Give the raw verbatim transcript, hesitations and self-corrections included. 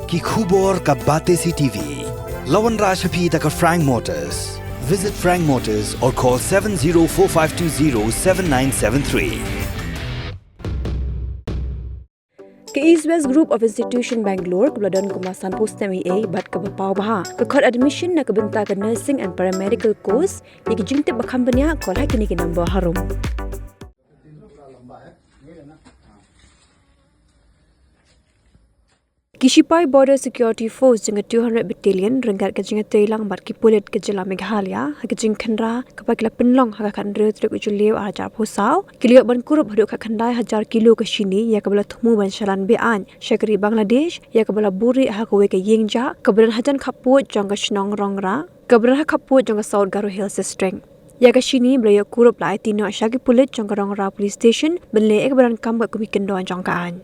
Ki khubor ka Batesi TV. La wanrah sha phi da ka Frank Motors. Visit Frank Motors or call seven zero four five two zero seven nine seven three. Ka East West Group of Institution Bangalore, kaba la don kumba sanphew snem eiei bad kaba paw bha, ka khot admission na ka bynta ka Nursing and Paramedical Course. Ïa ki jingtip ba kham bniah, call ha kine ki number harum. Ki shipai Border Security Force jong ka two hundred Battalion ryngkat ka jingïatreilang bad ki pulit ka jylla Meghalaya ha ka jingkhynra kaba ki la pynlong ha ka khathynriew tarik u Jylliew arhajar arphew saw, ki la ïoh ban kurup haduh khatkhyndai hajar kilo ka shini, ïa kaba la thmu ban shalan be-aiñ sha ka ri Bangladesh, ïa kaba la buhrieh ha kawei ka ïing jah kaba don hajan khappud jong ka shnong Rongra, kaba don ha khappud jong ka South Garo Hills District. Ïa ka shini ba la ïoh kurup la aiti noh sha ki pulit jong ka Rongra Police Station ban leh ïa kaba donkam kum ki kyndon jong ka aiñ.